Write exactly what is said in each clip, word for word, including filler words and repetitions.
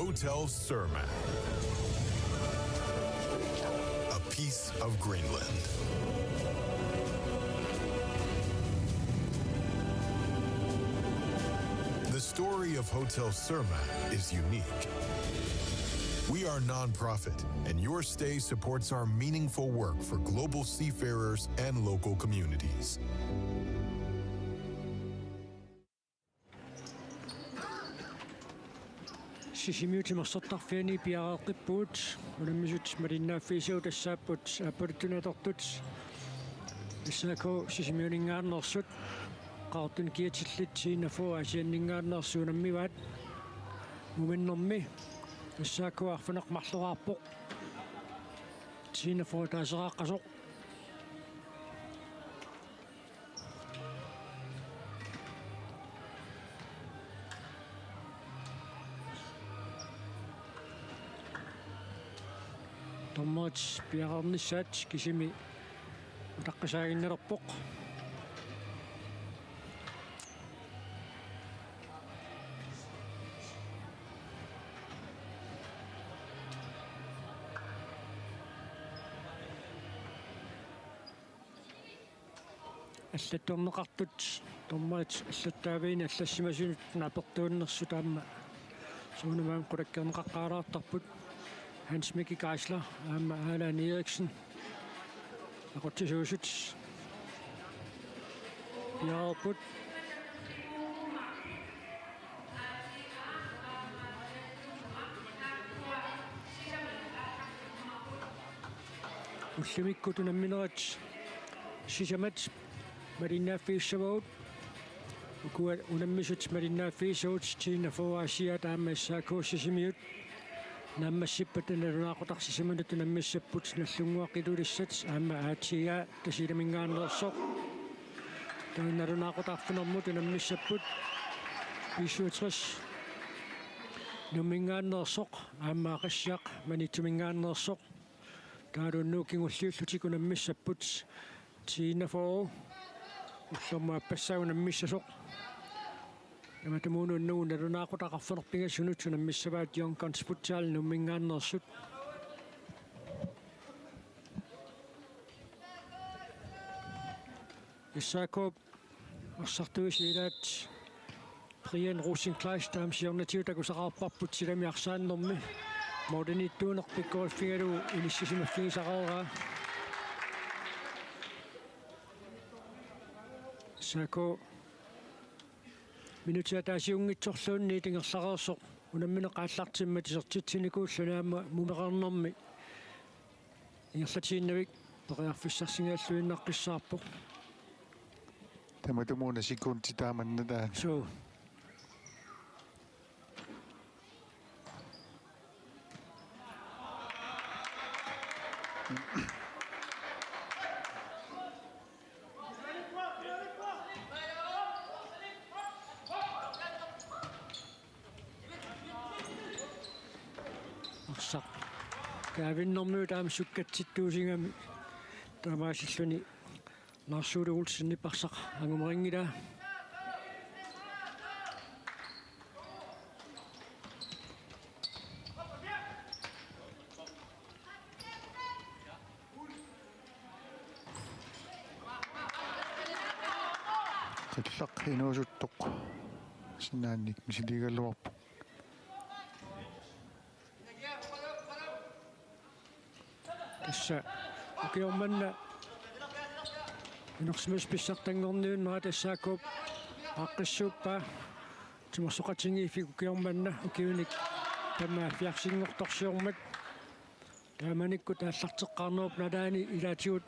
Hotel Surma, a piece of Greenland. The story of Hotel Surma is unique. We are non-profit, and your stay supports our meaningful work for global seafarers and local communities. Sisimiut timersortarfiani piareeqqippugut, unammisut malinnaaffigisavut tassaapput aappaluttunik atortut S A K Sisimiuninngaanneersut, Qaqortumi kiatillit T enogfyrre Aasianninngaanneersut unammivaat. Muminnermi S A K arfineq-marloraarpoq, T enogfyrre ataaseraaqqasoq. Dommerit piareernissaat kisimi utaqqisaaginnalerpoq. Allattorneqartut dommerit allattaaviinik allassimasunut naapertuunnersut aamma suunamaam qulakkeerneqaqqaalaartarput. Hans Mikkel Geisler aamma Allan Eriksen aqutsisuusut piareerput. Ullumikkut unamminerit sisamat malinnaaffigissavagut. Ukua unammisut malinnaaffigisavut T enogfyrre Aasiaat aamma S A K Sisimiut. Naammassippat nalunaaqutaq sisamanut unammissapput Nagdlunguaq Ilulissat aamma A T A Tasiilaminngaanneersoq. Taava nalunaaqutaq arfinermut unammissapput B syvogtres Nuumminngaanneersoq aamma Aqissiaq Maniitsuminngaanneersoq. Taavalu unnugu kingulliullutik unammissapput T enogfyrre ullormut aappassaa unammissasoq. Tamatumuuna unnugu nalunaaqutaq arfineq-pingasunut unammissavaat Young Guns Futsal Nuumminngaanneersut. S A K-p arsartuisa ilaat Brian Rosenkleist aamma siornatigut takusaqarparput silami arsaannermi. Målimiittuuneq pikkoriffigalugu inissisimaffigisaqareeraa. S A K minutsit ataasiunngitsorluunniit ingerlareersoq unammineq aallartimmat isertitsinikuulluni aamma mumereernermi ingerlatiinnavik periarfissarsigalluinnaqqissaarpoq. Tamatumuuna sekundit taamannalaat. Suu. Arsaq kaavinnermiut aamma sukkatsittuusigami taamaasilluni Lars Ole Olsenip arsaq angumerinngilaa. Qillaq inuusuttoq sinaannik misiliigaluarpoq. Tassa ukioq manna inersimasut pissartanngorniunnerat S A K-p aaqqissuuppaa. Timersoqatigiiffik ukioq manna ukiunik tamanna halvfjerdsinngortorsiormat. Taamanikkut aallarteqqaarnerup nalaani ilaatigut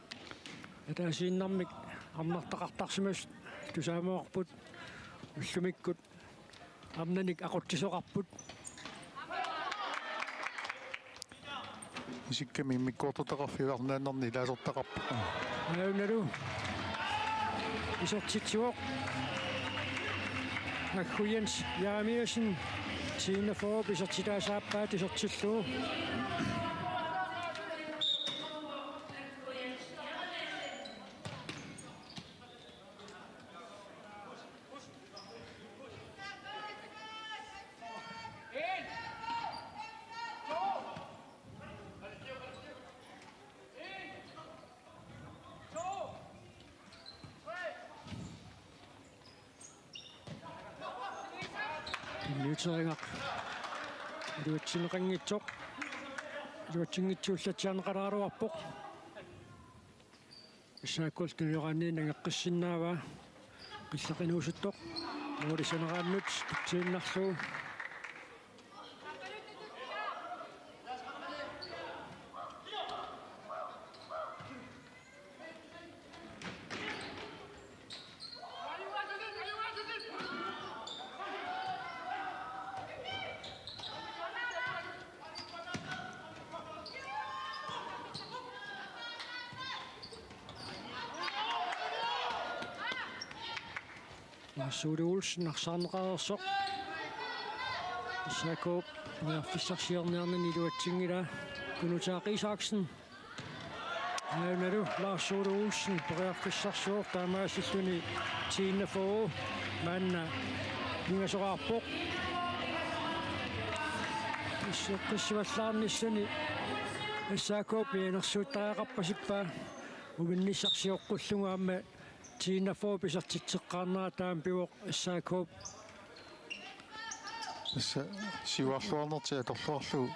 ataasiinnarmik arnartaqartarsimasut tusaamavarput, ullumikkut arnanik aqutsisoqarput. Isikkamik immikkoortortaqarfiit arnaannarnik ilaasortaqarput. Aajunnalu isertitsivoq Aggu Jens Jeremiassen, T enogfyrre isertitaasaappaa isertillugu. Niuteriagaq iluatsinneqanngitsoq. Iluatsinngitsuullatsiarneqalaaruarpoq. S A K-llu tunioraanni nangeqqissinnaavaa. Qilleq inuusuttoq. Moorisaneraannut tutsiinnarlugu. Lars Ole Olsen arsaarneqareersoq. S A K periarfissarsiorniarnini iluatsinngilaa. Kunutaa Isaksen. Aanalu Lars Ole Olsen periarfissarsivoq, taamaasilluni T enogfyrre maanna pingasoqarpoq. Qissivallaarnissani S A K pianersuuttariaqarpasippaa. Uminnissarsioqqullugu aamma T enogfyrre pisertitseqqaarnera taama pivoq S A K. Tassa siuarluarnertik atorluarlugu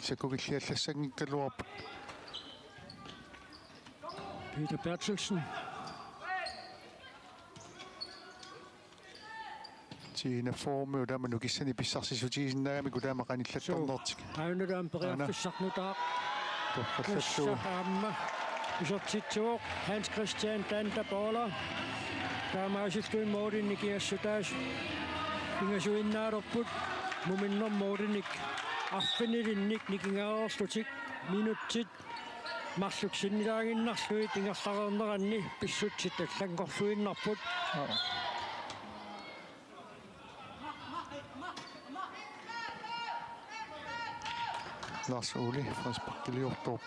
sakkukilliallassanngikkaluarput. Peter Berthelsen. T enogfyrre taama nukissanik pissarsissutigisinnaagamikkit taama qanillattornertik. Aana taama periarfissaq nutaaq. Torfallattu. Tassa aamma isertitsivoq Hans Christian Tanta Paula. Taamaasilluni målinik nikingassutaasut pingasuinnaalerput. Muminneq målinik arfinilinnik nikingareerlutik minutsit marluk sinnilaaginnarlugit ingerlareerneranni pissutsit allanngorluinnarput. Aa. Lars Ole frisparkiliortoq.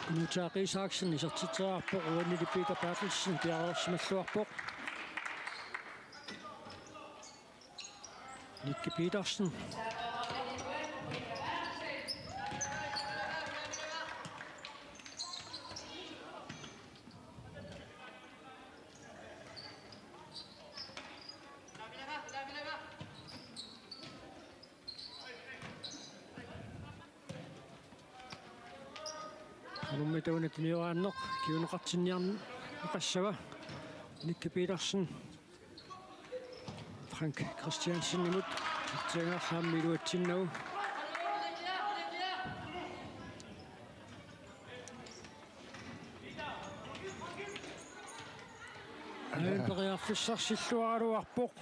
Kunutaa Isaksen isertitseriarpoq, uanili Peter Berthelsen piareersimalluarpoq. Nicky Petersen. Unammitaa una tunioraanneq kinguneqartinniarneqassava Nicky Petersen. Frank Christiansenimut. Tiangaarlaammi iluatsinnagu. Aana periarfissarsilluaraluarpoq.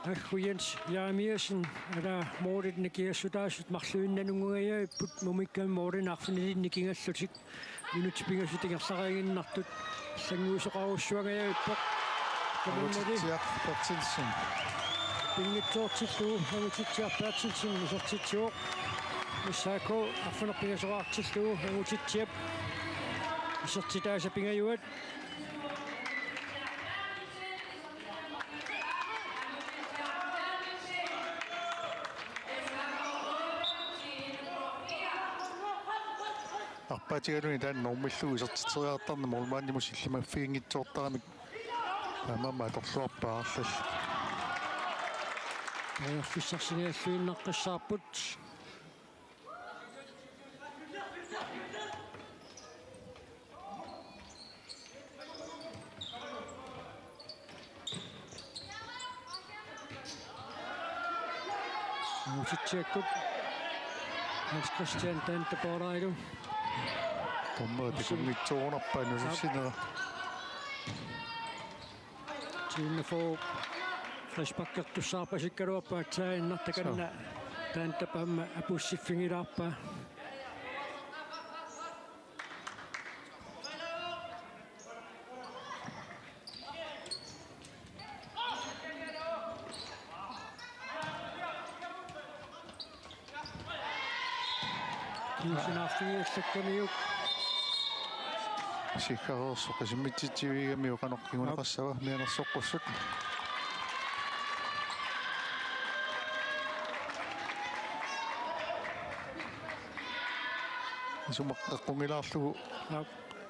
Aggu Jens Jeremiassen, ala målit nikingassutaasut marluinnaq nungungajavipput, mumikkami målinik arfinilinnik nikingallutik. Minutsit pingasut ingerlareeriinnartut allannguisoqarujussuangajavipput. Tamannalu Angutitsiaq Berthelsen. Pinngitsoortillugu Angutitsiaq Berthelsen isertitsivoq. S A K arfineq pingasoqartillugu Angutitsiap isertitaasa pingajuat. Arpaatigaluni taanna normillugu isertitseriartarneq målmandimut sillimaffiginngitsoortaramik. Taamaammat atorluarpaa arlallit. Periarfissarsiorniarluinnaqqissaarput. Angutitsiakkut Hans Christian Tante Paulailu. Dommerit takunngitsoorunarpaat nusussinera. T enogfyrre frisparkertussaarpasikkaluarpaa, aatsaannguaq takanna. Suu. Tantep aamma apuussiffigilaarpaa. Kiusinaarfigiallakkamiuk. Sikkareersoq qisimmitsitsivigamik qanoq kinguneqassava mianersoqqussut. Sumaqqeqqungilaarlugu. Aap.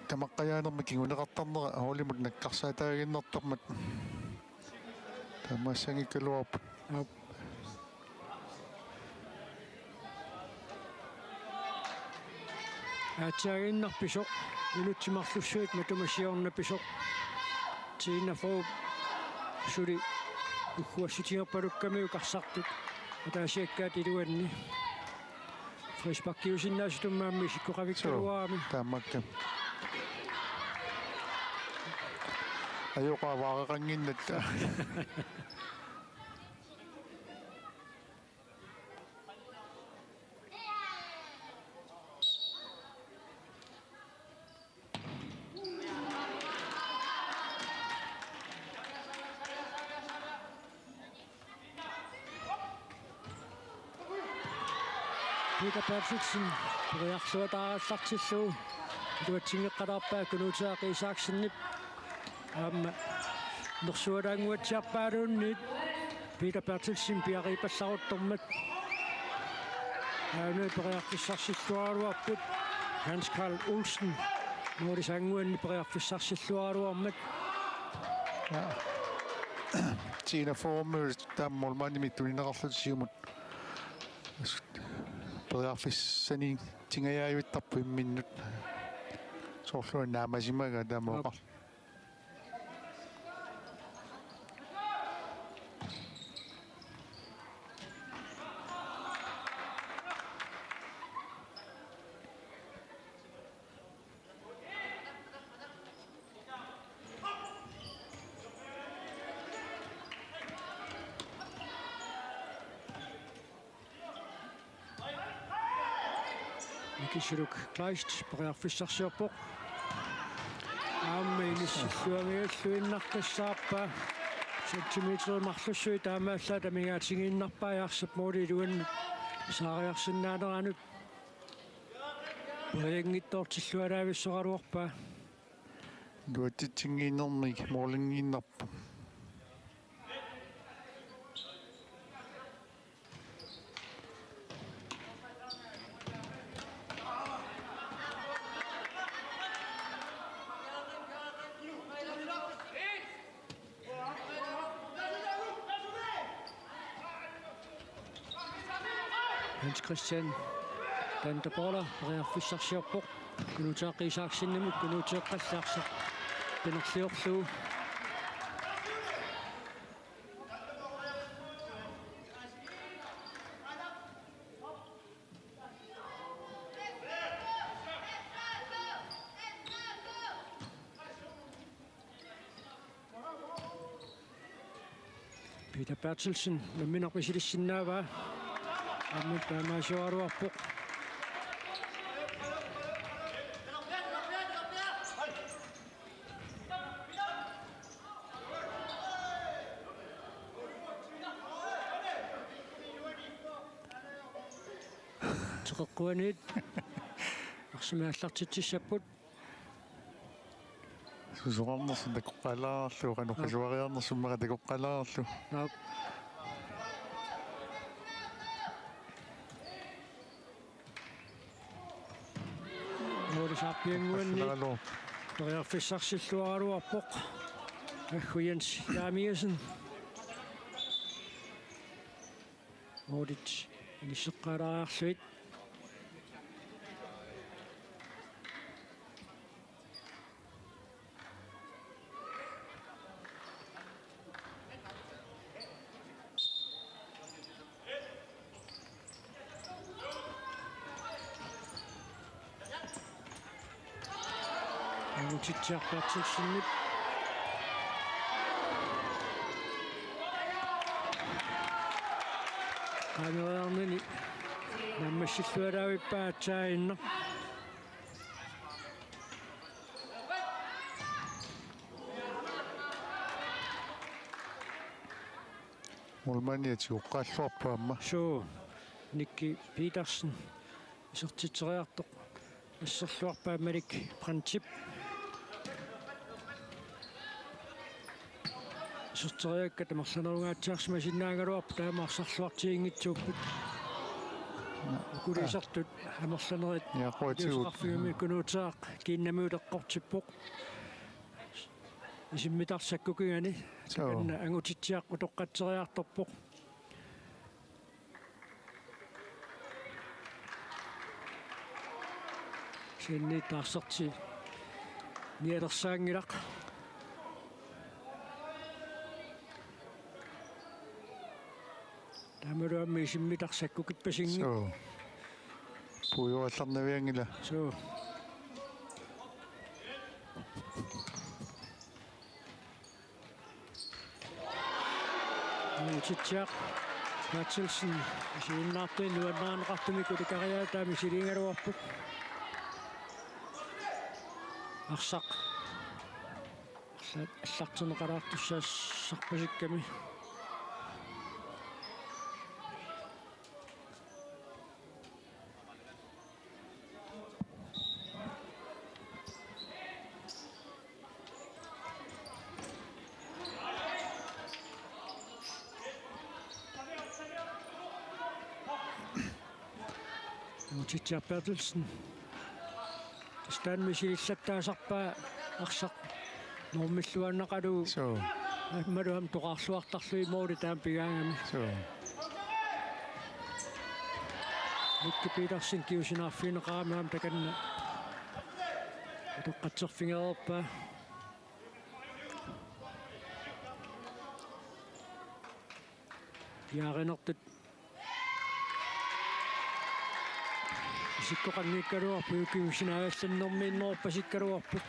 Tamaqqajaanermi kinguneqartarnera hoolimut nakkarsaataaginnartarmat. Tamassanngikkaluarput. Aap. Aatsaaginnarpisoq, minutsit marlussuit matuma siorna pisoq. Tina Frohp suli ugguassutigerpalukkamiuk arsartut ataasiakkaat iluanni. Frisparkiusinnaasutut aamma isikkoqavikkaluarami. Suu, tamakku. Ajoqaaq vaareqannginnatta. Peter Berthelsen, periarluataarallartillugu, iluatsinngeqqalaarpaa Knud Isaksenip. Aamma nersualaannguatsiarpaaluunniit Peter Berthelsen piariipallaruttormat. Aana periarfissarsilluaraluarput Hans Karl Olsen. Nuurisaannguanni periarfissarsilluaraluarmat. Tina Frohp taama målmandimik tunineqarlutik siumut. Periarfissanik tingajaajuttarpoq imminnut. Soorlu naammassimagaa taama oqarluni. Nikisuluk Kleist periarfissarsiorpoq. Aamma inissilluanngilluinnartussaappa. Centimeterit marlussuit taamaallaat amigaatigiinnarpai arsap måli iluanni saariarsinnaaneranut. Perianngitsoortillualaavissoraluarpaa. Iluatsitsinnginnermik målinngiinnarpoq. Hans Christian Danderboller periarfissarsiorpoq. Knud Isaksenimut, Knud Isaksen pinerliorlugu. Peter Berthelsen, nammineq misilissinnaavaa. Aamma taamaasiugaluarpoq. Teqeqquaniit arsamik aallartitsissapput. Susoqarnersoq takoqqaalaarlugu, qanoq qisuariarnersoq immaqa takoqqaalaarlugu. Aap. Nuurisaarpiannguanni. Nalu. Periarfissarsilluaraluarpoq. Aggu Jens Jeremiassen. Målit inisseqqaalaariarlugit. Angutitsiaq Berthelsenip. Qaaneriarnani naammassillualaavippaa aatsaannguaq. Målmandi atigoqqaalluarpoq aamma. Suu, Nikki Petersen. Isertitseriartoq. Asserluarpaa Malik Brandtip. Iserteriakka tamarluinnarungaatsiarsimasinnaagaluarput taama arsarluartiginngitsuupput. Ukuliisartut amerlanerit. Ja, quatsigut. Iliuuseqarfigami Kunuuteaq kiinnamiut eqqortippoq. Isimmitaq sakkukingani. Soo. Takanna Angutitsiaq utoqqatseriartorpoq. Kisianni taarserti nialersaanngilaq. Taamalu aamma isimmitaq sakkukippasinngillat. Soo. Puiuallarnavianngilaq. Soo. Angutitsiaq Berthelsen isiginnaartuni nuannarineqartumik ulikariaataami misiliigaluarpoq. Arsaq alla-, allartinneqalaartussaassarpasikkami. Angutitsiaq Berthelsen. Taanna misilillattaasarpaa arsaq normilluinnaqalugu. Soo. Aammalu aamma toqarluartarluni måli taama pigaangami. Soo. Mikael Petersen kingusinnaaffigineqarami aamma takanna utoqqatserfigereerpaa. Piaarinertut isikkoqanngikkaluarpoq, ukiup sinaavaallannermiinneruppasiikkaluarpoq.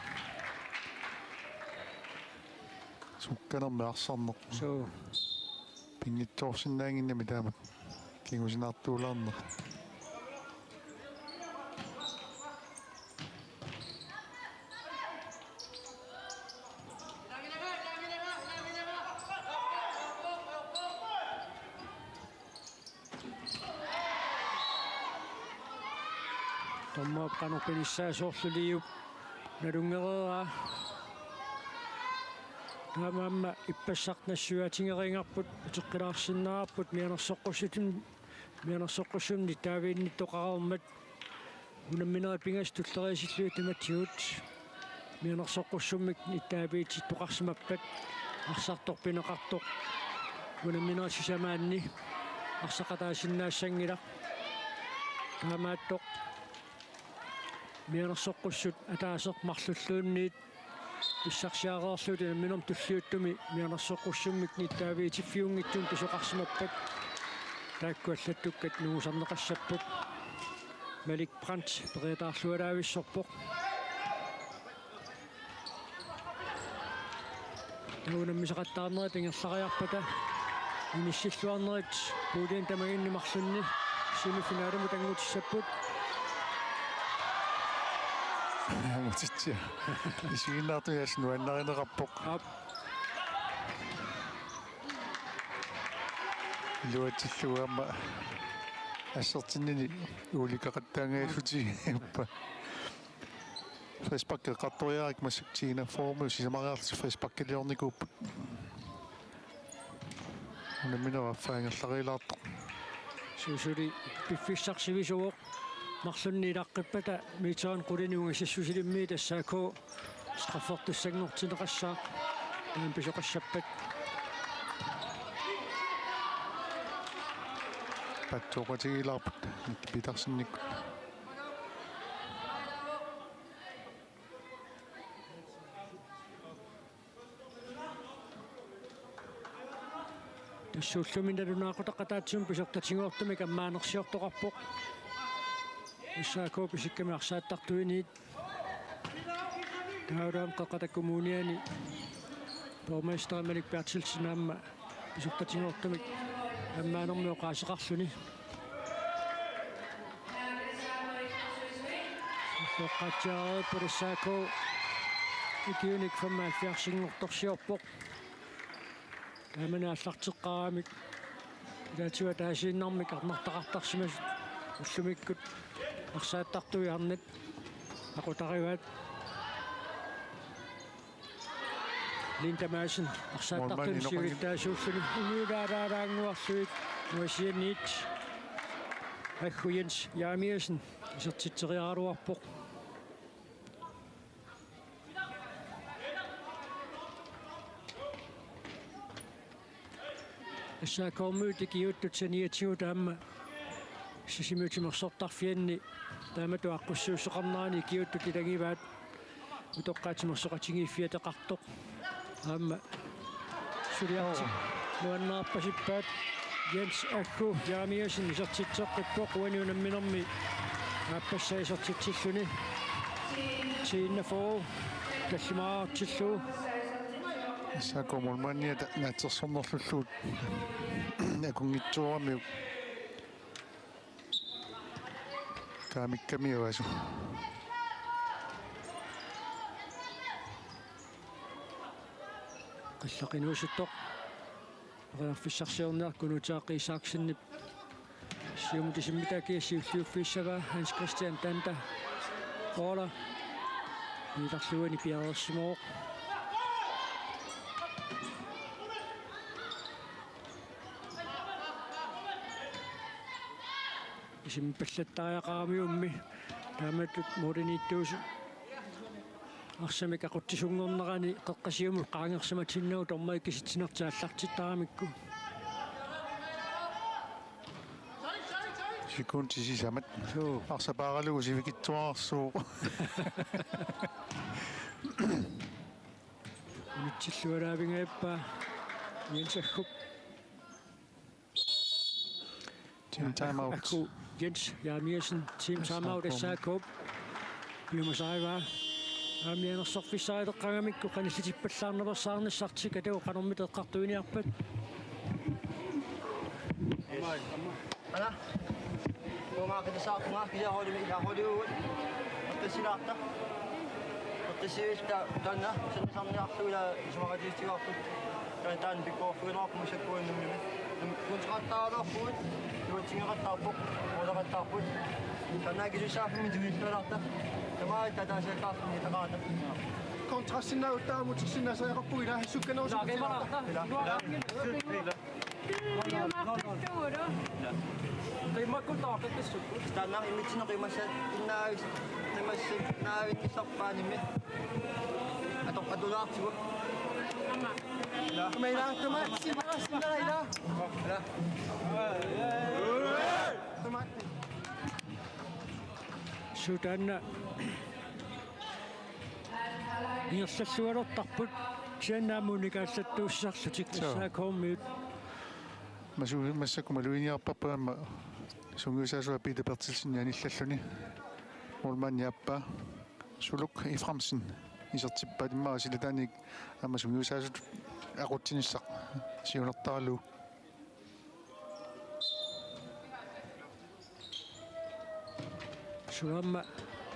Sukkanermik arsarneq. Soo. Pinngitsoorsinnaannginnami taamak kingusinnaartuulaarneq. Dommerip qanoq pinissaa soorlu liup nalunngereeraa. Taamaammat ippassaq nassuiaatinngeriinnarput, uteqqilaarsinnaavarput mianersoqqussutin-, mianersoqqussummik nittaaviinnittoqareermat. Unamminerit pingasut tulleriisillugit tamatigut mianersoqqussummik nittaaviitsittoqarsimappat, arsartoq pineqartoq unamminerit sisamaanni arsaqataasinnaassanngilaq. Taamaattoq mianersoqqussut ataaseq marlulluunniit pissarsiareerlutik unamminermi tulliuttumi mianersoqqussummik nittaaviitsiffiunngitsumik pisoqarsimappat, taakku allattukkat nungusarneqassapput. Malik Brandt periataarlualaavissorpoq. Taava unammisaqattaarnerit ingerlariarpata inissilluarnerit puljip tamaginni marlunni semifinalimut anngutissapput. Angutitsiaq. Isiginnaartuni assut nuannarineqarpoq. Aap. Iluatsillugu aamma assertinnini uulikkaqattaangajassutigiuppa. Frispark eqqartoriarakku massakkut Tina Formel sisamariarlutik frisparkiliornikuupput. Unamminerup affaa ingerlariilaartoq. Suu suli piffissaq sivisuvoq. Marlunnik ilaqqippata meterit qulinik ungasissusilimmiit S A K straffertussanngortinneqassaaq. Taanna pisoqassappat. Patsooqatigiilaarput Mikael Petersenikkut. Tassa ullumi nalunaaqutaq ataatsimoortumik ammaanersiortoqarpoq. S A K pisikkamik arsaattartuiniit. Taavalu aamma Qeqqata Kommuniani borgmesteri Malik Berthelsen aamma pisortatigoortumik ammaanermik oqaaseqarluni. Oqaatsiareerpoq S A K ukiunik femoghalvfjerdsinngortorsiorpoq. Taamani aallarteqqaaramik ilaatigut ataasiinnarmik arnartaqartarsimasut ullumikkut arsaattartui arnat aqutarivaat. Linda Madsen arsaattartuni siulittaasuulluni. Umiulaalaalaannguarlugit nuasianiit. Aggu Jens Jeremiassen isertitseriaraluarpoq. S A K-miut ikiuuttut saniatigut aamma Sisimiut timersortarfianni taamatut aqqussuussoqarnerani ikiuuttut ilagivaat. Utoqqaat timersoqatigiiffiat ateqartoq. Aamma suliartik nuannaarpasippaat. Jens Aggu Jeremiassen isertitseqqippoq uani unamminermi aappassaa isertitsilluni. Tiinnafoo tallimaartillugu. S A K-p målmandiata naatsorsornerlullugu akunngitsooramiuk. Kaamikkamiuk asu. Qillaqinuusuttoq. Periarfissarsiorniarlugu Nuutsaaqqi Isaksenip siumut isimmitaa kia siulliuffiissavaa Hans Christian Tanta. Ola. Piitarluani piareersimavoq. Isimmipallattariaqaramiummi taamatut målimiittuusut arsamik aqutsisunngornerani qeqqasiumut qaangersimatinnagu dommeri kisitsinertik aallartittaramikku. Sekundit sisamat. Suu. Arsapaaralugu sivikitsuararsuuvoq. Unitsilluaraavingajappaa Jens Aggup. Team timeout. Aggu Jens Jeremiassen, team timeout S A K-p. Piumasarivaa. Aamma mianersorfissarileqqaagamikku qanillitippallaarnaveersaarnissartik atagu qanormita eqqartuiniarpat. Ana. Tungaaqqitassaarpunga kia holimi kia holiugut. Attassilaarta. Attassilaarta taanna sannisarniarlugu ila isumaqatigiissigaarput. Taanna taanna pikkoorfigineqarpoq massakkut uannummi. Kontraktaalerpugut. Nuatsingeqattaarpoq. Mooleqattaarput. Taanna kisussaaffimmi tuillualaarta. Tamaat tataasiakkaarluni taqaata. Kontrastinnaagut taamut sinnaasariaqarpugut ila sukkanerusukkatsilaarta. Ila. Ila. Qimakkuttaartut pissukku. Taanna imitsinneq qimassat innaavit qimassat innaavit issorpaanimmi. Atoq atulaartigu. Tuma ila, tuma sinna sinna ila. Ila. Tuma. Suu taanna ingerlallualertarput kisianni aamma unikaallattuussisarlutik. Suu. S A K-miut. Masu-, massakkut maluginiarparput aamma sungiusaasua Peter Berthelsen anillalluni. Målmandi aappaa Suluk Efraimsen isertippaat immaqa silataaniit aamma sungiusaasutut aqutsinissaq siunertaralugu. Suu aamma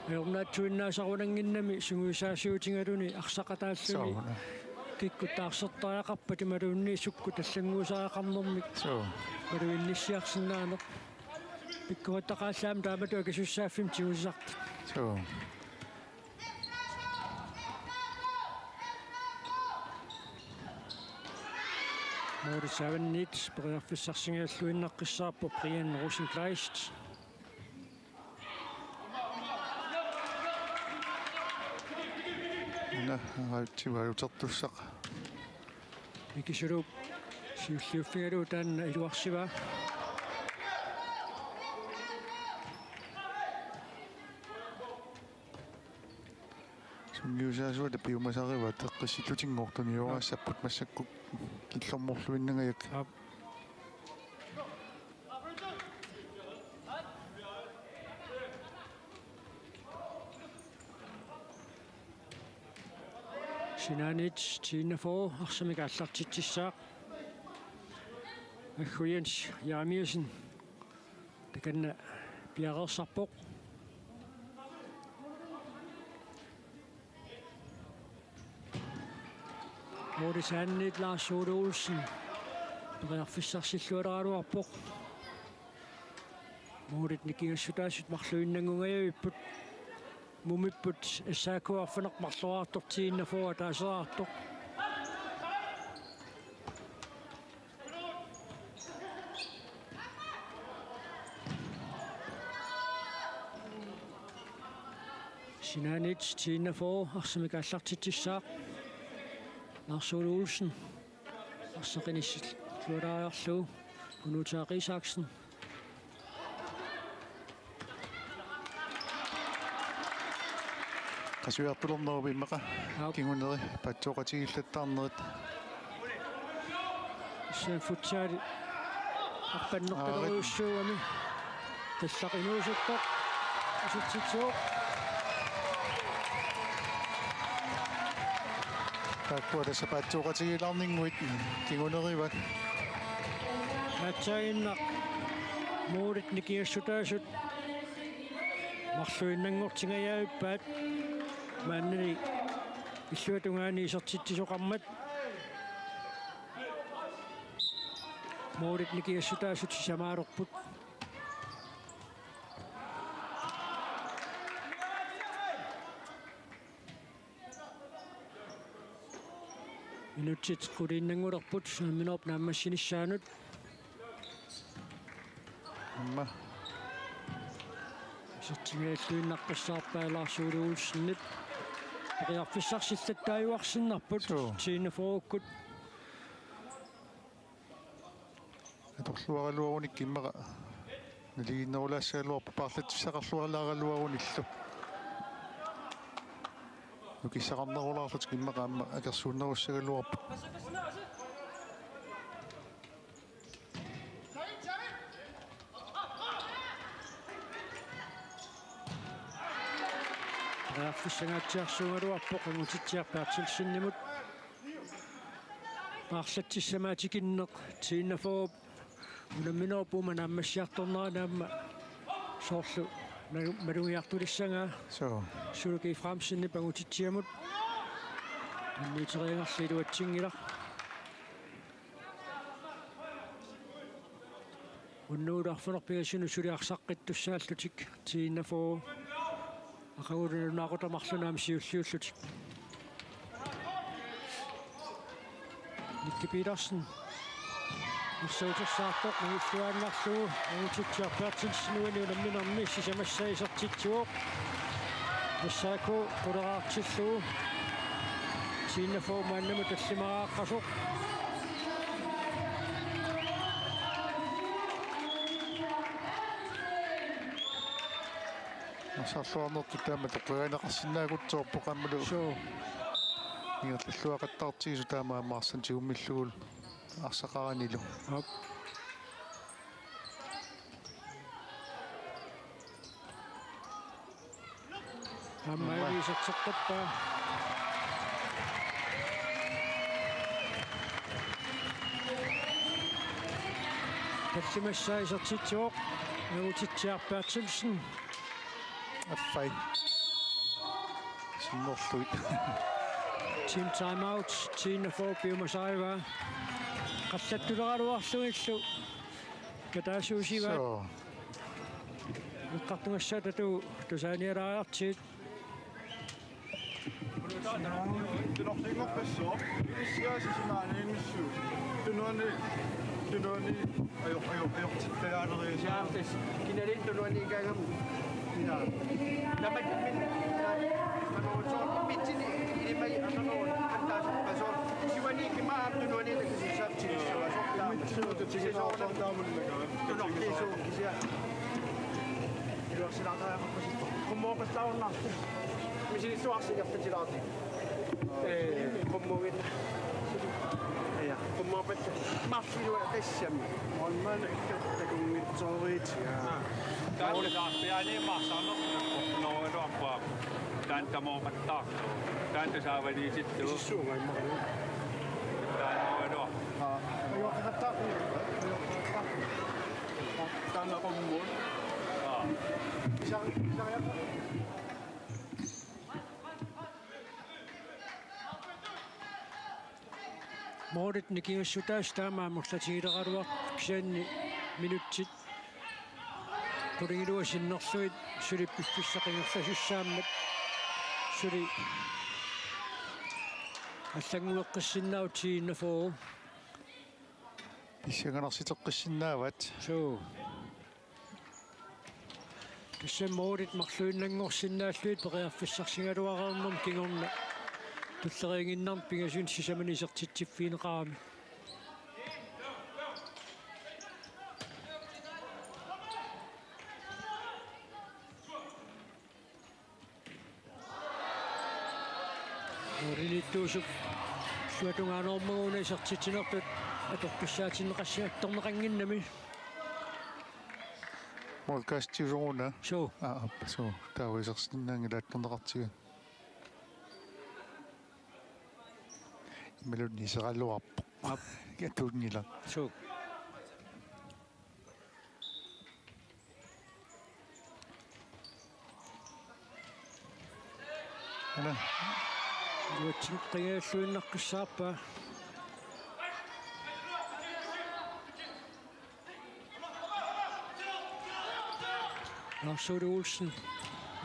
ajornaatsuinnaasarunannginnami sungiusaasiutigaluni arsaqataalluni. Suu. Kikkut taarsertariaqarpat imaluunniit sukkut allannguusariaqarnermik. Suu. Maluginnissiarsinnaaneq. Pikkorissaqqaarlugit taamatut akisussaaffimmi tigusisartut. Suu. Målip avannit periarfissarsigalluinnaqqissaarpoq Brian Rosenqvist. Una, ajutsivalutertussaq. Miki Sulup siulliuffigalugu taanna iluarsivaa. Sungiusaasuata piumasarivaat eqqissittutinngortut tunioraassapput massakkut killormorluinnangajak. Aap. Sinaaniit T enogfyrre arsamik aallartitsissaaq. Aggu Jens Jeremiassen. Takanna piareersarpoq. Målip saaniit Lars Ole Olsen. Periarfissarsillualeraluarpoq. Målit nikingassutaasut marluinnanngungajavipput. Mumipput S A K arfineq-marloraartoq T enogfyrre ataaseraartoq. Inaanit T enogfyrre arsamik aallartitsissaaq. Lars Ole Olsen. Arsaq inissillualaariarlugu. Unuutaa Isaksen. Qasujartulernerup immaqa. Aap. Kinguneri paatsooqatigiillattaarnerit. Sen futsal arpanneqqilerujussuugami. Qillaq inuusuttoq. Isertitsivoq. Taakkua tassa paatsooqatigiilaarninnguit kingunerivat. Aatsaannguaq målit nikingassutaasut marluinnanngortingajaappaat maannali illuatungaani isertitsisoqarmat. Målit nikingassutaasut sisamaalerput. Minutsit quliinnanngulerput unamminerup naammassinissaanut. Aamma. Isertitserialluinnarpassaarpaa Lars Ole Olsenip. Periarfissarsillattaajuarsinnarput. Suu. T enogfyrreukkut. Atorluaraluarunik immaqa. Naligiinnerulaassagaluarpoq paarlatsissaqarluaraluarunikku. Nukissaqarnerulaarlutik immaqa aamma akersuunnerussagaluarput. Periarfissanngaatsiarsuugaluarpoq Angutitsiaq Berthelsenimut. Paarlatsissamaatikinneq T enogfyrre unamminerup uuma naammassiartornerani aamma soorlu malu-, malugiartulissagaa. Suu. Sulu G. Frandsenip Angutitsiamut. Anniuteriagarli iluatsinngilaq. Unnuup arfineq-pingasunut suli arsaqqittussaallutik T enogfyrre. Aqagu nalunaaqutaq marlunut aamma siulliullutik. Nicky Petersen. Arsaq utersaartoq mangilluaannarlugu Angutitsiaq Berthelsen uani unamminermi sisamassaa isertitsivoq. S A K quleraartillugu. T enogfyrre maannamut tallimaraaqqasoq. Arsarluarnertut taama toqqagaanneqarsinnaagutsoorpoq aammalu. Suu. Ingerlalluaqattaartigisoq taama aamma arsaq tigummillugulu arsaqaranilu. Aap. Aamma. Aamma iserteqqippa. Tallimassaa isertitsivoq Angutitsiaq Berthelsen. Affai. Sinnerlugit. Team timeout, T enogfyrre piumasarivaa. Qallattuleraluarlugillu. Kataasuusivaat. Suu. Eqqartugassaatatut tusaanialaariartigit. Tunuani, tunuani, ajo-, ajo-, ajortittajaanerit. Jaapis, kinali tunuani ikagam. Ja. Tamat min, ja, anortoon, mitsini, ilimai, anortoon, attaasoq, asoq, siuani, kimaa, tunuani, takusussaap, tigissaap, asoq, taama. Mitsuuta, tigissaap, asoq, taama, nilaka. Tunortiisuu, kisianni. Iluarsilaartariaqarpasippoq. Qummooqattaarunnaartoq. Misilissuarsinertutilaartik. Ee, qummugiit. Ja, qummuuppat marlilua tassami. Målmand takunngittoorit, ja. Taanna saarpiaani marsarnerput nooraluarpaa. Taanna tamooqattaartoq. Taanna tasaavaliisittoq. Isissuunga immaqa. Taanna nooraluarpaa. Aa. Ajuaqattaartoq. Taanna qummuut. Aa. Isa-, isa-, Målit nikingassutaasut taama amerlatigileraluartut kisianni minutsit qulingiluat sinnerlugit suli piffissaq ingerlasussaammat suli allanngueqqissinnaavoq T enogfyrre. Pissanganarsiuteqqissinnaavaat. Suu. Tassa målit marluinnanngorsinnaallugit periarfissarsigaluareernermi kingorna tulleriiginnarmik pingasunik sisamani isertitsiffigineqarami. Målimiittuusup illuatungaanummaguna isertitsinertut atortussaatinneqassaattorneqannginnami. Målkastiusoruna. Suu. Aa, appa, suu. Taava isersinnaanngilaq atorneqartigu. Imaluunniit iseraluarpoq. Aap. Katuunngilaq. Suu. Ana. Iluatsinngilluinnaqqissaarpaa. Lars Ole Olsen,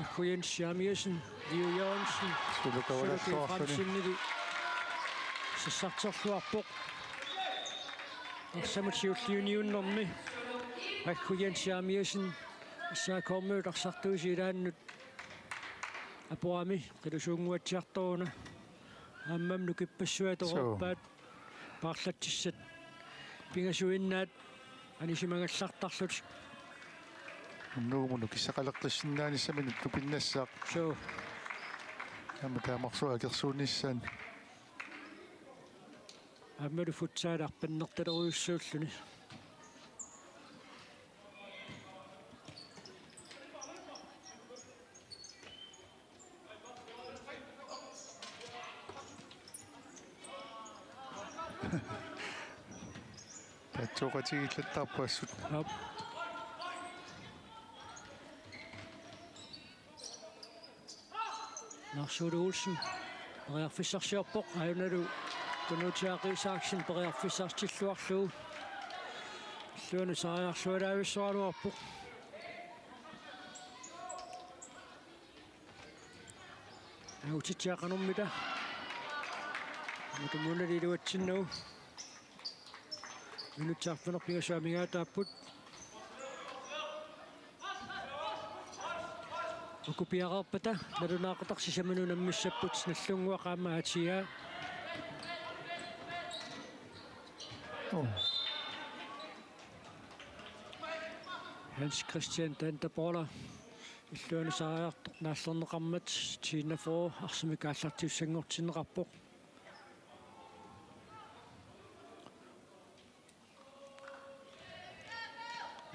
Aggu Jens Jeremiassen, Leo Jørgensen, Sulu Kavala Sulu G. Thorsen. Fransenili sassarterluarpoq. Arsamut siulliuniunnermi Aggu Jens Jeremiassen S A K-miut arsartuisa ilaannut apuami qilusuunnguatsiartoruna. Aammami nukippassuit. Suu. Toqqorpaat paarlatsissat pingasuinnaat anisimagallartarlutik. Unnugu nukissaqaleqqissinnaanissaminnut tupinnassaaq. Suu. Aamma taamarsuaq akersuunnissaanut. Aammalu futsal arpannertalerujussuulluni. Tatsooqatigiillattarput assut. Aap. Lars Ole Olsen periarfissarsiorpoq, ajunalu Kunuutia Isaksen periarfissarsitilluarlugu. Illuanut saajarlualaavissoraluarpoq. Angutitsiaq qanormita. Aamma tumunnali iluatsinnagu. Minutsit arfineq-pingasut amigaataapput. Uku piareerpata nalunaaqutaq sisamanut unammissapput Nagdlunguaq aamma A T A. Oh. Hans Christian Danterboller illuanut saajartoq naallerneqarmat T enogfyrre arsamik aallartiussanngortinneqarpoq.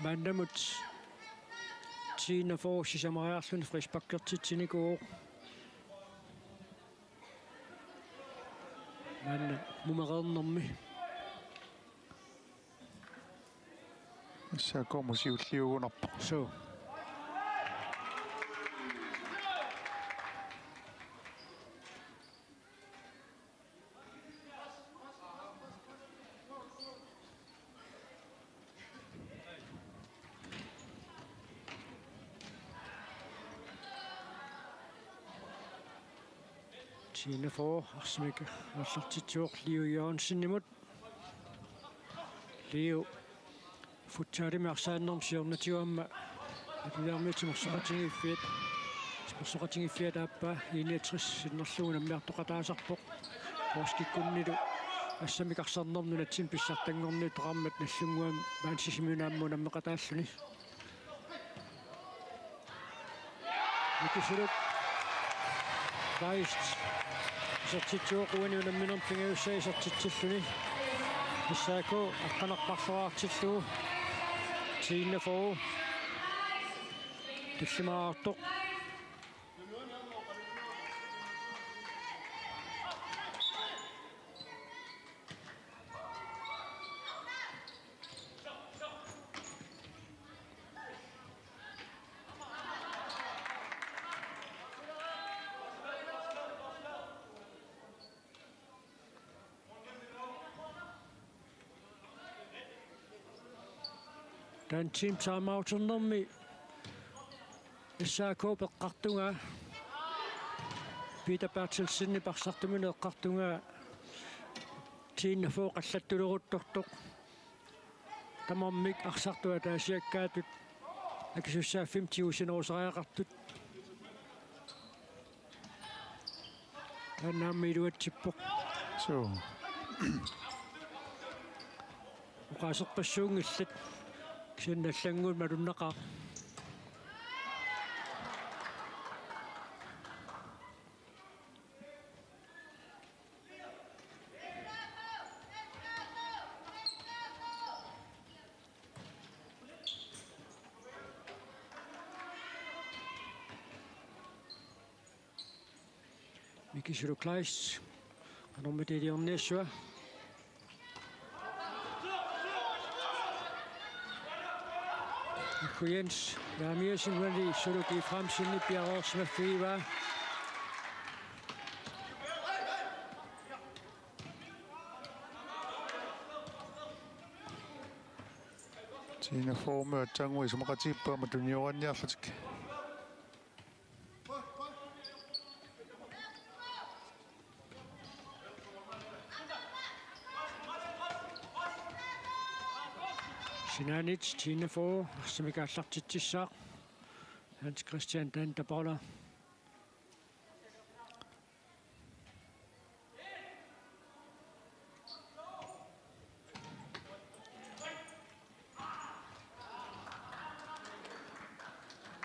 Maannamut T enogfyrre sisamariarluni frisparkertitsinikuuvoq. Maanna mumereernermi. S A K-mut siulliugunarpoq. Suu. T enogfyrre arsamik aallartitsivoq Leo Jørgensenimut. Leo futsalimi arsaannermi siornatigut aamma atuiarmiut timersoqatigiiffiat, timersoqatigiiffiat aappaa I niogtres sinnerlugu unammiartoqataasarpoq. Torskikkunnilu assammik arsarnermi nunatsinni pissartanngorniuteqarmat Nagdlunguami Mansisimiunut aamma unammeqataalluni. Nikisuluk Kleist isertitsivoq, uani unamminermi pingajussaa isertitsilluni. S A K aqqaneq-marloraartillugu. T enogfyrre tullimaartoq. Taanna team timeouternermi S A K-p eqqartungaa, Peter Berthelsenip arsartuminut eqqartungaa, T enogfyrre qallattuleruttortoq. Tamarmik arsartut ataasiakkaatut Akisussaaffimmik tigusinerusariaqartut. Taanna aamma iluatsippoq. Suu. Oqaaseqassuunngillat. Kisianni allannguit malunnaqaaq. Miki Sulu Kleist. Qanormita iliorniassava. Aggu Jens Jeremiassen uani Sulu G. Frandsenip piareersimaffigivaa. Tiina Forme aatsaannguaq isumaqatigiippoq aamma tunioraanniarlutik. Sinaanit Tiina Fogh arsamik aallartitsissaaq. Hans Christian Tantapala.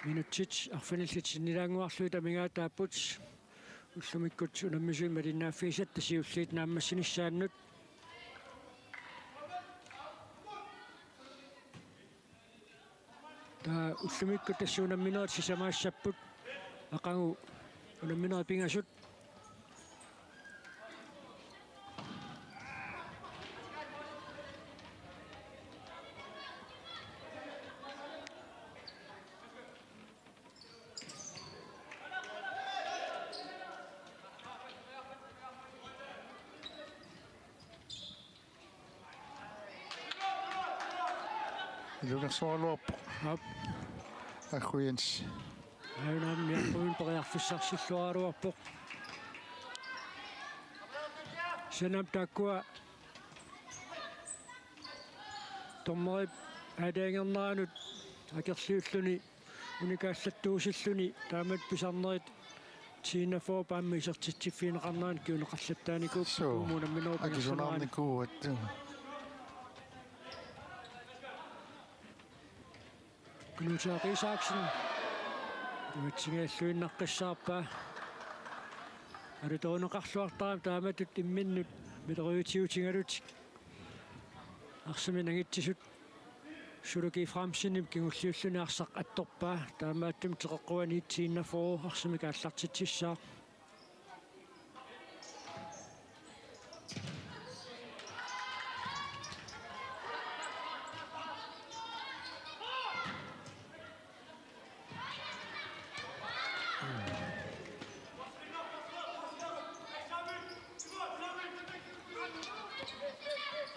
Minutsit arfinillit sinnilaannguarlugit amigaataapput. Ullumikkut unammisunik malinnaaffigisatta siulliit naammassinissaannut. Taava ullumikkut tassa unamminerit sisamaassapput. Aqagu unamminerit pingasut. Ilunersoraluarpoq. Aap. Aggu Jens. Aajuna aamma Aggup periarfissarsilluaraluarpoq. Kisianni aamma taakkua dommerip aalajangerneranut akerliulluni unikaallattuusilluni taamatut pisarnerit Tiina Forhip aamma isertitsiffigineqarneranut kinguneqarlattaarnikuupput. Suu. Uumuuna minut akisunaarnikuuat. Knuth Isaksen. Iluatsinngilluinnaqqissaarpaa. Alutorineqarluartarami taamatut imminnut miloriutiutigalutik. Arsamik nangitsisut Sulu G. Frandsenip kingulliulluni arsaq attorpaa. Taamaattumik teqeqquaniit Tiina Fogh arsamik aallartitsissaaq.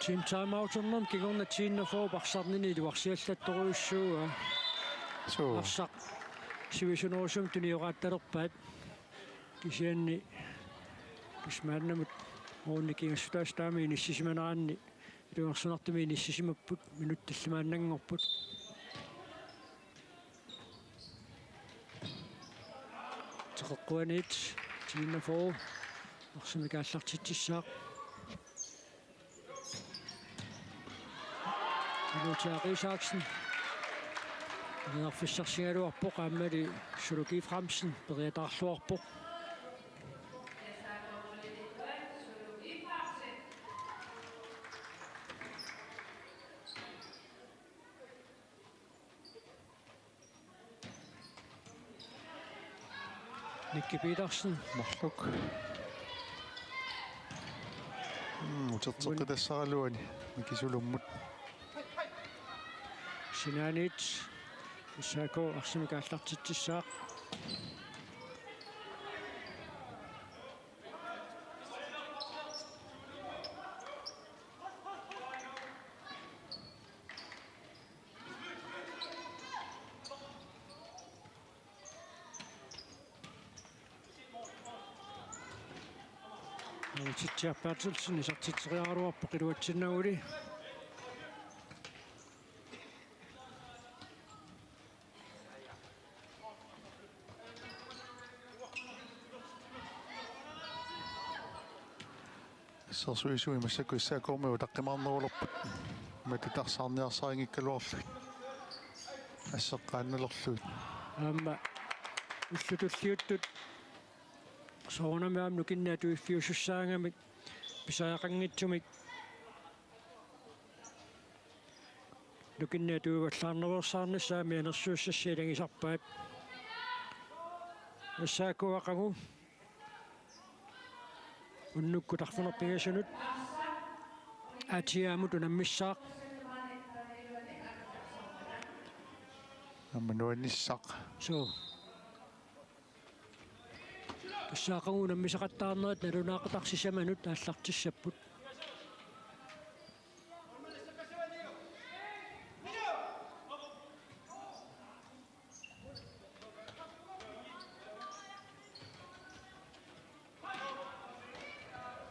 Team timeouternermi kingorna Tiina Forhip arsarnini iluarsiallattorujussuuaa. Suu. Arsaq sivisunerusumik tunioraatalerpaat. Kisianni tassa maannamut uunga nikingassutaasa taama inissisimaneranni iluarsunartumik inissisimapput, minutsit tallimaannanngorput. Teqeqquaniit Tiina Fogh arsamik aallartitsissaaq. Knuth Isaksen periarfissarsigaluarpoq, aammali Sulu G. Frandsen periataarluarpoq. Nikki Petersen. Marluk. Mm, uterteqqitassaraluani Miki Sulummut. Sinaanit S A K arsamik aallartitsissaaq. Titsiaq Berthelsen isertitseriaraluarpoq iluatsinnaguli. Assersuisui massakkut S A K-mi utaqqimaarnerulerput. Matut arsaarniarsarinngikkaluarlugit. Asseqqaannalerlugit. Aamma ullut tulliuttut soorunami aamma nukinnik atuiffiusussaagami pisariaqanngitsumik nukinnik atuivallaarnerulersaarnissaat aamma anersuussassat ilagisarpaat. S A K aqagu unnukkut arfineq-pingasunut A T M-mut unammissaaq. Aamma nuannissaq. Suu. Tassa aqagu unammisaqattaarnerat nalunaaqutaq sisamanut aallartissapput.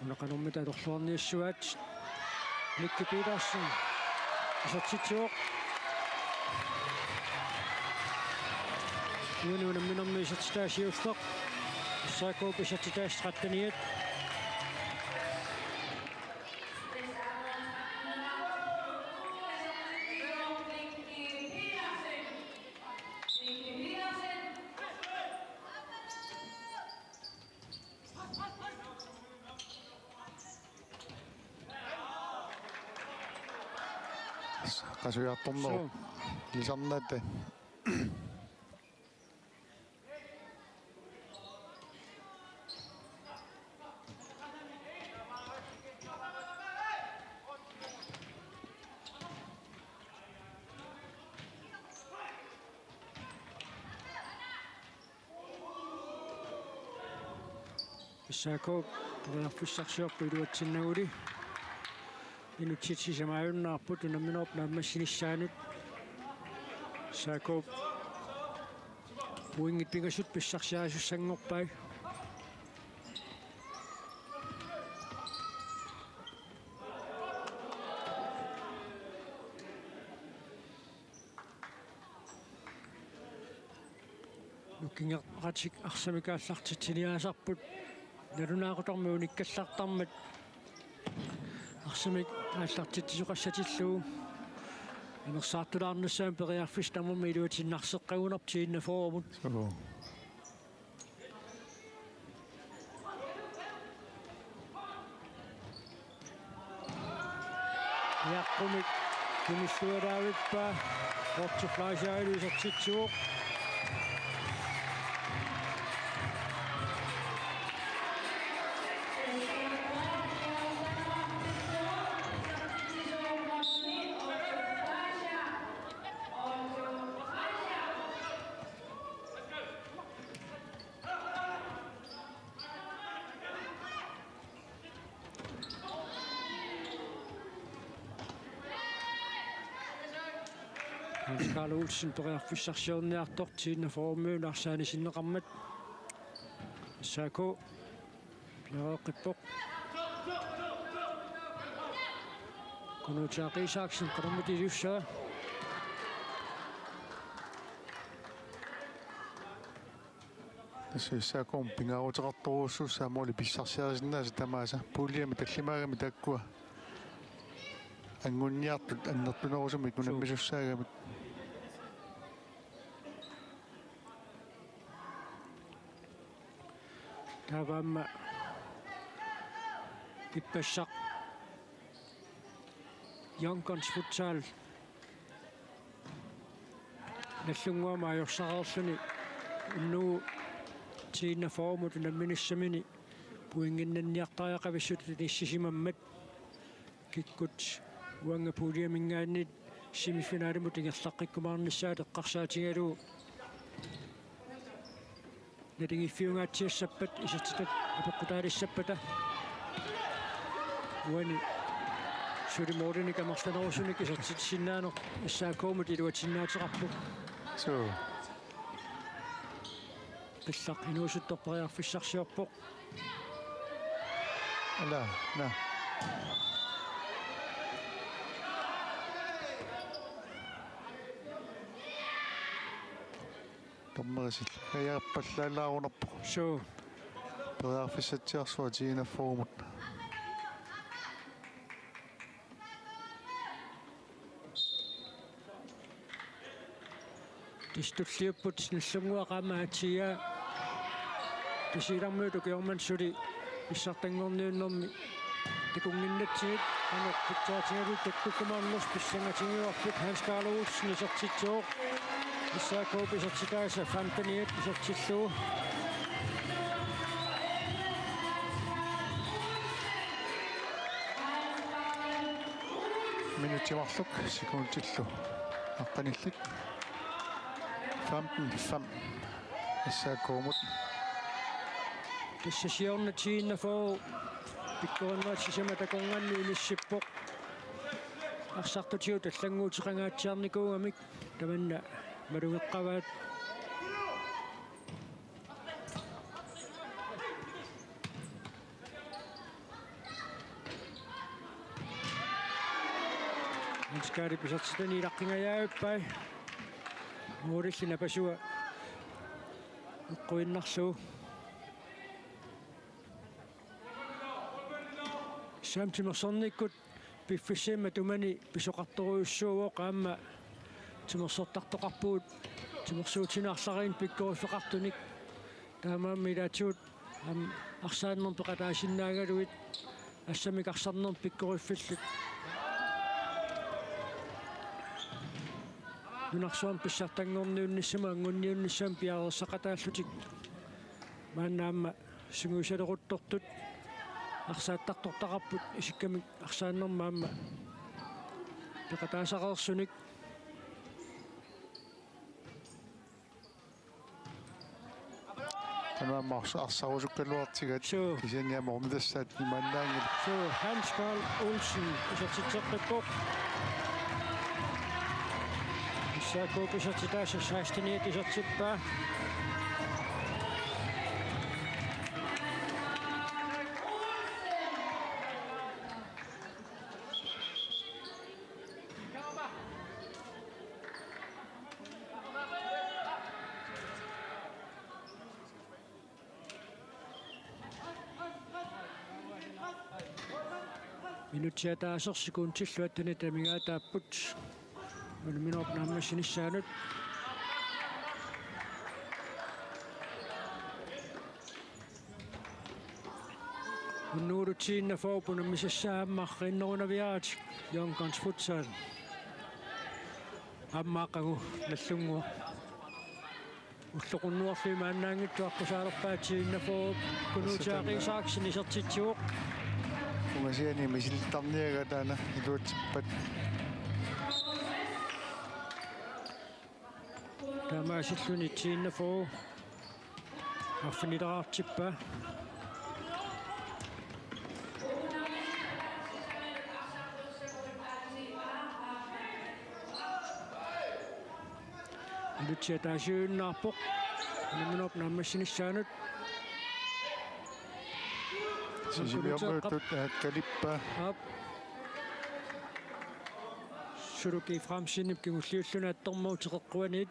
Una qanormita atorluarniassavat. Nicky Petersen isertitsivoq. Uani unamminermi isertitaa siulleq. S A K-p isertitaa tretteniat. Qasujartornerup. Suu. Ilisarnaata. S A K periarfissarsiorpoq iluatsinnaguli. Minutsit sisamaajunnaarput unamminerup naammassinissaanut. S A K pointit pingasut pissarsiarisussanngorpai. Nukingatik arsamik aallartitsiniaasarput. Nalunaaqutarmik unikkallartarmat arsamik aallartitsisoqassatillugu. Anersaartulaarnissaanut periarfissaq tamarmi iluatinnarseqqagunarpoq T enogfyrremut. Joo. Niaqqumik tunillualaavippa. Otto Fleischer isertitsivoq. Hans Karl Olsen periarfissarsiorniartoq T enogfyrremiunut arsaanni sinneqarmat. S A K piareeqqippoq. Kunuutaaq Isaksen qanormita iliussava. Tassa S A K-mi pingaaruteqartorujussuussaaq måli pissarsiarisinnaasat tamaasa. Puljemi tallimaagami taakkua angunniartut annertunerusumik unammisussaagami. Taava aamma ippassaq Young Guns Futsal Nagdlunguami ajorsarluni unnugu T enogfyrremut unamminissamini pointinnanniartariaqavissutut inissisimammat kikkut uanga puljeminngaanniit semifinalimut ingerlaqqikkumaarnissaat eqqarsaatigalugu. Naligiiffiungaatsiassappat isertitat apeqqutaalissappata. Uani suli målinik amerlanerusunik isertitsisinnaaneq S A K-mut iluatsinnaateqarpoq. Suu. Qillaq inuusuttoq periarfissarsiorpoq. Ala, na. Dommerip sillakaajappallalaarunarpoq. Suu. Periarfissatsiarsuaq T enogfyrremut. Tassa tulliupput Nagdlunguaq aamma aatsiaa. Tasiilarmiut ukioq manna suli pissartanngorniunnermi takunnginnatsigit, qanoq pitsaatigalugit takkukkumaarnersoq pissangatigivarput. Hans Karl Olsen isertitsivoq. S A K-p isertitaasa femten-iat isertillugu. Minutsit marluk sekundillu aqqanillit. Femten fem S A K-mut. Tassa siorna T enogfyrre pikkorinnerit sisamat akornanni inissippoq. Arsartutigut allannguuteqangaatsiarnikuugamik tamanna malugeqqavaat. Hans Karlip isertitani ilaqqingajavippai. Målilli napasua eqquinnarlugu. Tassa timersornikkut piffissami matumani pisoqartorujussuuvoq, aamma timersortartoqarpugut timersuutinik arlalinnik pikkoriffeqartunik. Taamaammat ilaatigut aamma arsaannermik peqataasinnaagaluit assammik arsarnermik pikkoriffillit. Nunarsuarmi pissartanngorniunnissamut anguniunnissamut piareersaqataallutik maanna aamma sungiusaleruttortut arsaattartortaqarput isikkamik arsaannermik aamma peqataasareersunik. Tamanna arsa-, arsarusukkaluartigaat. Suu. Kisianni aamma ormitassaat imaannaanngilaq. Suu, Hans Karl Olsen isertitseqqippoq. S A K-p isertitaasa seksten-iat isertippaa. Minutsit ataaseq sekundillu attenit amigaataapput unamminerup naammassinissaanut. Unnugu T enogfyrre unammisassaa aamma arriinnaviaraat Young Guns Futsal. Aamma aqagu Nagdlunguaq. Ulloqunnuarlu imaannaanngitsoq aqqusaalerpaa T enogfyrre Kunuuti Aqisaaksen isertitsivoq. Ungasiani misilittarniagaa taanna iluatsippat. Taamaasilluni T enogfyrre arfinileraartippaa. Minutsit ataasiinnarpoq unamminerup naammassinissaanut. Sisimiormiuttut, aa, kalippaa. Aap. Suluki Efraimsenip kingulliulluni attormut teqeqquaniit.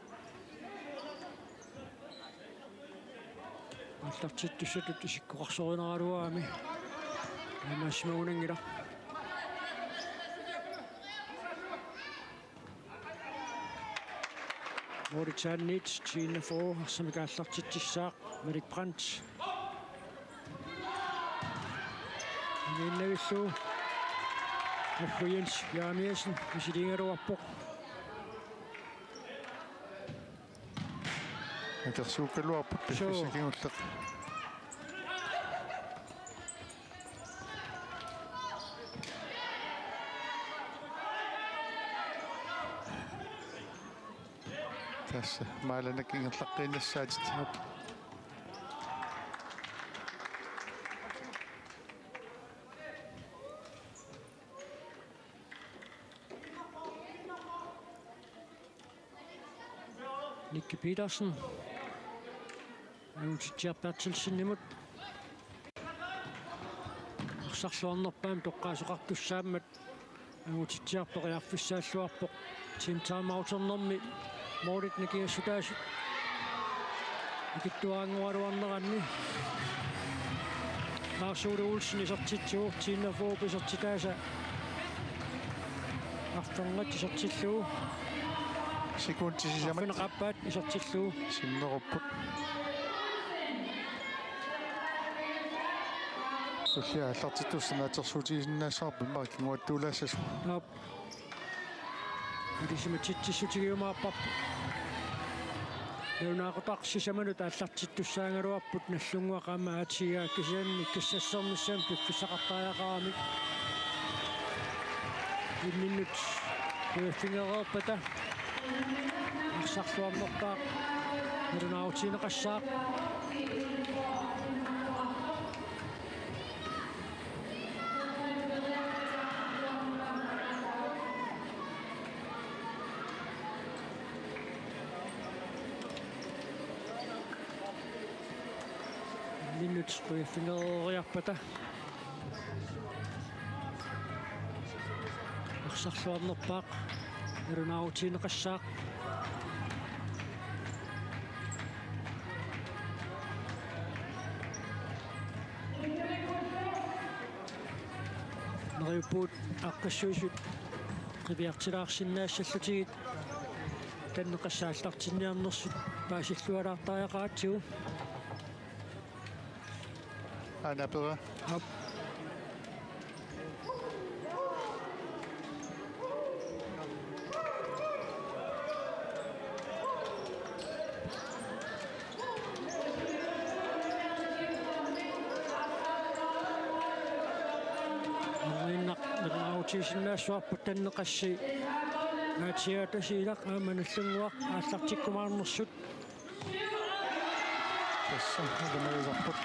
Aallartittussatut isikkoqarsorinaraluarami. Taamaasimagunanngilaq. Målitsaanniit T enogfyrre arsamik aallartitsissaaq Malik Brandt. Aniinnavillu Ullu Jens Jeremiassen misiliigaluarpoq. Akersuukkaluarput. Suu. Piffissaq kingulleq. Tassa maalanak ingerlaqqiinnassaatit. Nicky Petersen. Angutitsiaq Berthelsenimut. Arsarluarnerpaamik toqqaasoqartussaammat angutitsiaq periarfissaalluarpoq. Team timeouternermi målit nikingassutaasut ikittuaraanngoraluarneranni. Lars Ole Olsen isertitsivoq, T enogfyrre isertitaasa arfernat isertillugu. Sekundi sisamat. Arfineq-aappaat isertillugu. Sinnerupput. Tullia aallartittussaq naatsorsuutigisinnaassavarput immaqa kinguaattuulaassasoq. Aap. Ilisimatitsissutigiumaarparput. Nalunaaqutaq sisamanut aallartittussaagaluarput Nagdlunguaq aamma A T G kisianni kissassernissami piffissaqartariaqaramik. Imminnut Q F-ingereerpata arsarluarnerpaaq nalunaarutigineqassaaq. Imminnut Q F-ingereeriarpata arsarluarnerpaaq nalunaarutigineqassaaq. Neriuppugut aaqqissuisut qiviartilaarsinnaassallutigit tanneqassat aallartinniarnersut paasillualaartariaqaratsigu. Aana apera. Aap. Maannakkut nalunaarutigisinnaassavarput tanneqassi A T G Tasiilaq aamma Nagdlunguaq aallartikkumaarnersut. Tassa ilumalisarput.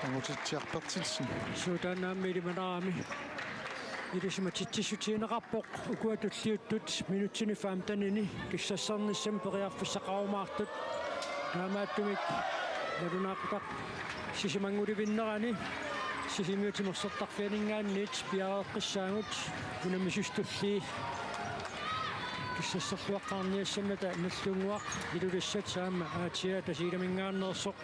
Angutitsiaq Berthelsen. Suut taanna aamma ilimanarami. Ilisimatitsissutigineqarpoq ukua tulliuttut minutsini femtenini kissassernissami periarfissaqarumaartut. Taamaattumik nalunaaqutaq sisamanngulivinnerani Sisimiut Timersortarfianinngaanniit piareeqqissaagut, unammisut tulliit kissasserluaqqaarniassannata Nagdlunguaq Ilulissat aamma A T G Tasiilaminngaanneersoq.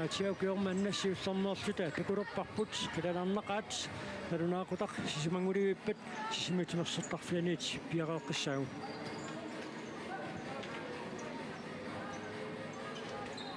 A T G ukiormanna siullermeerluta takulerparput, qilanarnaqaat nalunaaqutaq sisamanngulivippat Sisimiut Timersortarfianiit piareeqqissaagut.